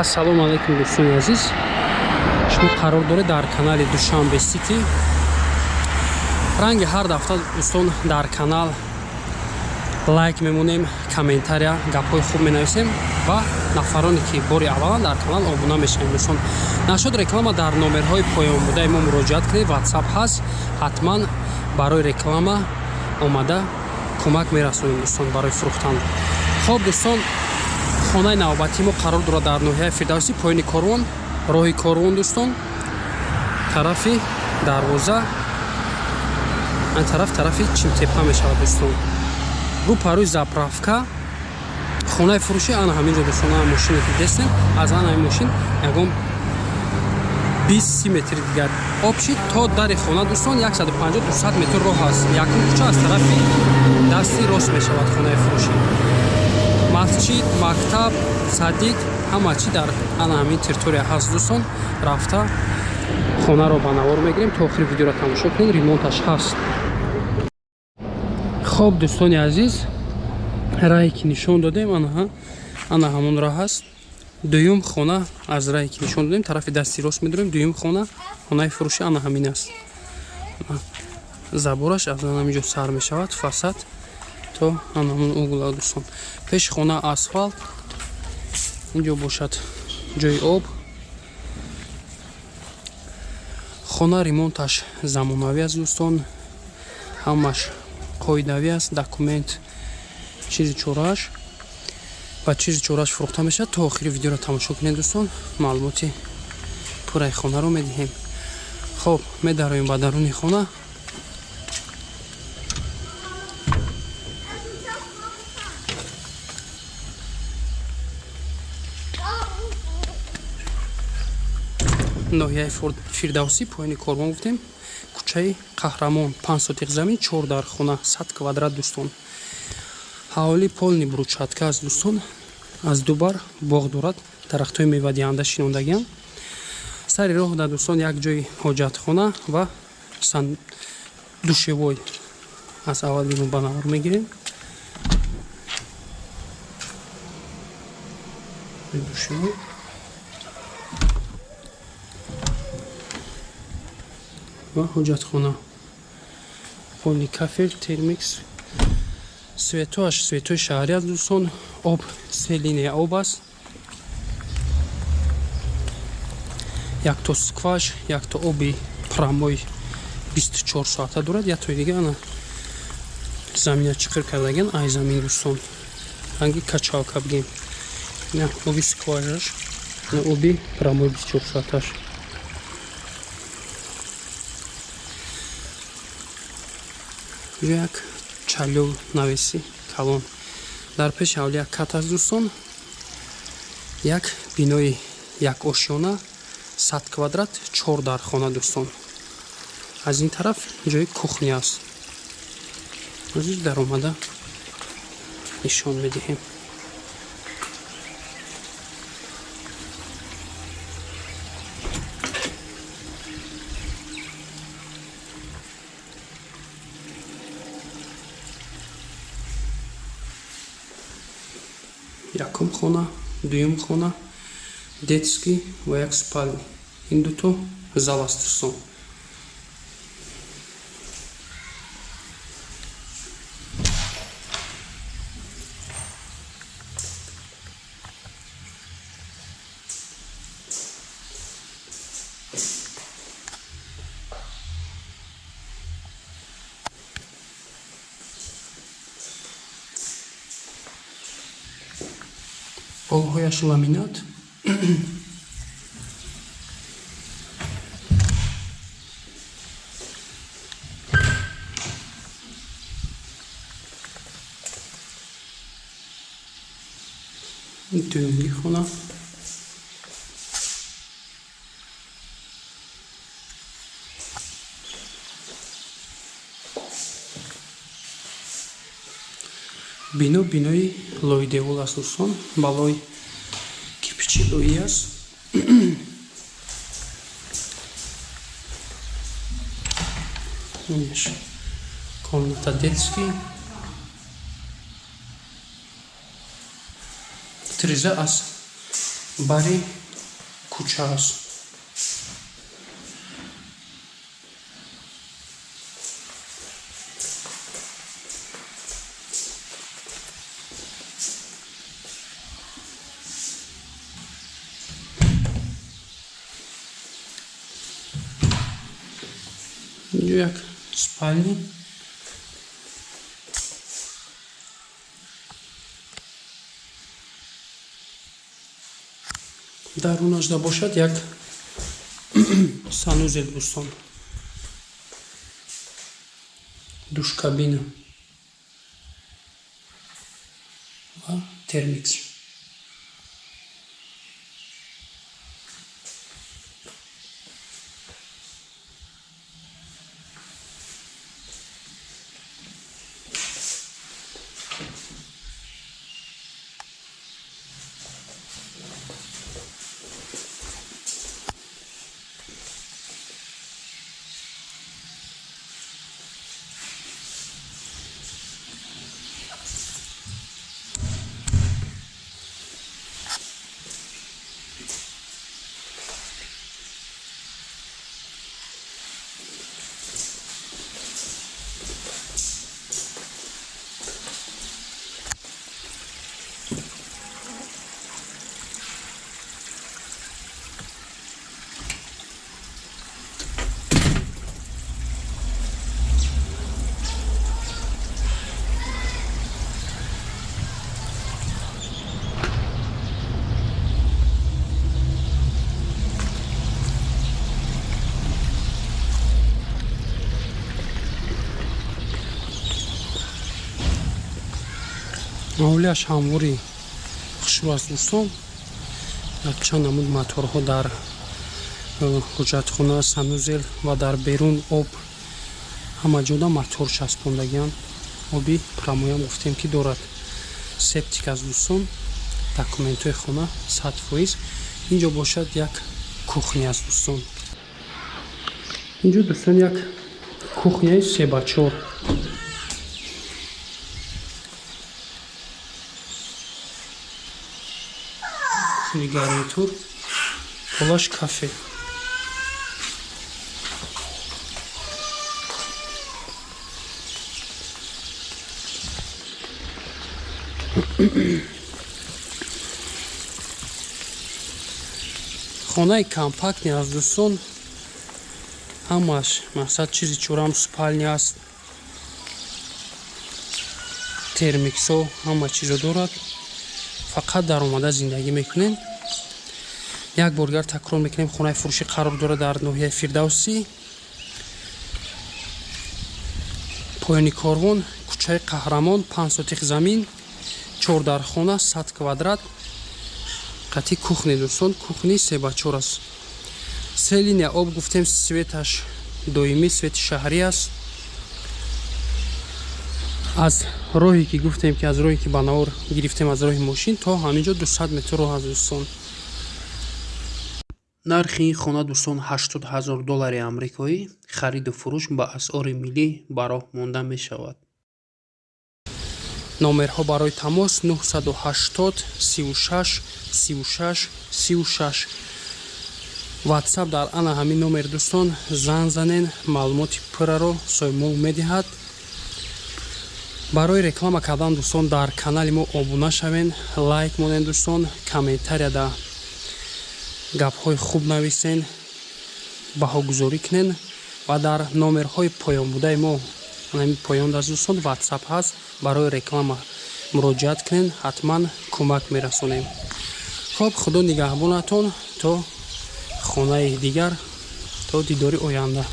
Ассалому алайкум, дӯстони азиз. Шумо қарор доред дар канали Душанбе Сити. Ранги ҳар дафта, дӯстон, дар канал лайк мемонем, комментария, гапҳои хуб менависем ва нафароне ки бори аввалан дар канал обуна мешавем. Дӯстон, нашуд реклама, дар номерҳои поёнбудаи мо муроҷиат кунед, Ватсап ҳаст, ҳатман барои реклама омада кӯмак мерасонем, дӯстон, барои фурӯхтан. Хоб, дӯстон, хонаи навбатии мо қарор дорад дар ноҳияи Фирдавсӣ, поёни Корвон, роҳи Корвон, дӯстон, тарафи дарвоза, ан тараф тарафи Чимтепа мешавад, дӯстон, рӯ парӯи заправка хонаи фурӯшӣ ана ҳамин ҷо, дӯстон. Ана мошине ки дестем, аз ана ҳамин мошин ягон 20 метри дигар общий то дари хона, дӯстон, 150-200 метр роҳ аст. Якум кӯча аз тарафи дасти рост мешавад хонаи фурӯшӣ. Масҷид, мактаб, садик, ҳама чӣ дар ана ҳамин территория ҳаст, дӯстон. Рафта хонаро ба навор мегирем, то охири видеоро тамошо кунед, ремонташ ҳаст. Хоб, дӯстони азиз, раҳе ки нишон додем, ана ҳамон раҳ аст. Дуюм хона аз раҳе ки нишон додем, тарафи дасти рост медорем. Дуюм хона, хонаи фурӯшӣ ана ҳамин аст. Забораш аз ҳамин ҷо сар мешавад, фасад то ана ҳамон угла, дӯстон. Пеши хона асфалт, инҷо бошад ҷои об. Хона ремонташ замонавӣ аст, дӯстон, ҳамаш қоидавӣ аст, документ, чизи чорааш ва чизи чорааш фурӯхта мешавад. То охири видеоро тамошо кунед, дӯстон, маълумоти пурраи хонаро медиҳем. Хоб, медароем ба даруни хона. Ноҳияи Фирдавсӣ, поёни Корвон гуфтем, кӯчаи Қаҳрамон, 5 сотиқ замин, чор дар хона, 100 квадрат, дӯстон. Ҳавлӣ полный брусчатка аст, дӯстон, аз ду бар боғ дорад, дарахтҳои мевадиҳанда шинондагиам. Сари роҳ да, дӯстон, як ҷои ҳоҷатхона ва душевой. Аз аввал мо ба навор мегирем душевой ва ҳоҷатхона, полный кафел, термикс, светоаш светои шаҳрӣ аст, дӯстон. Об се линия об аст, якто скваж, якто оби прямой 24 соата дорад, яктои дига ана замина чиқир кардагиан, ай замин, дӯстон, ранги качалка бигем. Ина оби скважаш, ина оби прямой 24 соаташ. Як чалё навеси калон дар пеши ҳавли, як кат аст, дӯстон. Як бинои як ошёна, 100 квадрат, чор дар хона, дӯстон. Аз ин тараф ҷои кухня аст, ҳозир даромада нишон медиҳем. Якум хона, дуюм хона, детский ва як спальни, ин дуто зал аст, дӯстон. Полҳояш ламинат. Дуюмги хона, бино бинои лойдевол аст, дӯстон, балои кирпичи лоӣ аст. Комната детский, тиреза аз Бари кӯча аст. Инҷо як спальни. Дарунашда бошад як санузел дӯстон, душкабина ва термикс. Маҳвлияш ҳамвори хушрӯ аст дӯстон. Якчанд намуд моторҳо дар ҳуҷҷатхона, санузел ва дар берун об ҳама ҷода мотор часпондагианд. Оби прамоям гуфтем ки дорад. Септик аст дӯстон. Документҳои хона 100%. Инҷо бошад як кухня аст дӯстон. Инҷо дӯстон як кухняи 3 ба 4. Кухни гарнитур, полаш кафе. Хонаи компактни аст дӯстон. Ҳамаш мақсад чизи чорам спальня аст. Термиксо ҳама чизо дорад. Фақат дар омада зиндагӣ мекунем. Як бор дигар такрор мекунем, хонаи фурӯшӣ қарор дорад дар ноҳияи Фирдавсӣ, поёни корвон, кӯчаи Қаҳрамон, 5 сотих замин, 4 дархона, 100 квадрат, қатъи кухни дӯстон, кухни 3 ба 4 аст. Се линия об гуфтем, светаш доимӣ, свети шаҳрӣ аст. Аз роҳе ки гуфтем, ки аз роҳе ки ба навор гирифтем, аз роҳи мошин то ҳамин ҷо 200 метр роҳ аст дӯстон. Нархи ин хона дӯстон 80 ҳазор доллари амрикоӣ. Хариду фурӯш ба асъори миллӣ ба роҳ монда мешавад. Номерҳо барои тамос 980 36 36 36. Ватсап дар ана ҳамин номер дӯстон занг занен, маълумоти пурраро соҳибмулк медиҳад. Барои реклама кардан дӯстон дар канали мо обуна шавен, лайк монен дӯстон, комментарияда гапҳои хуб нависен, баҳогузорӣ кунен ва дар номерҳои поёнбудаи мо, ҳамин поён даст дӯстон, ватсап ҳаст, барои реклама муроҷиат кунен, ҳатман кӯмак мерасонем. Хоб, худо нигаҳбонатон, то хонаи дигар, то дидори оянда.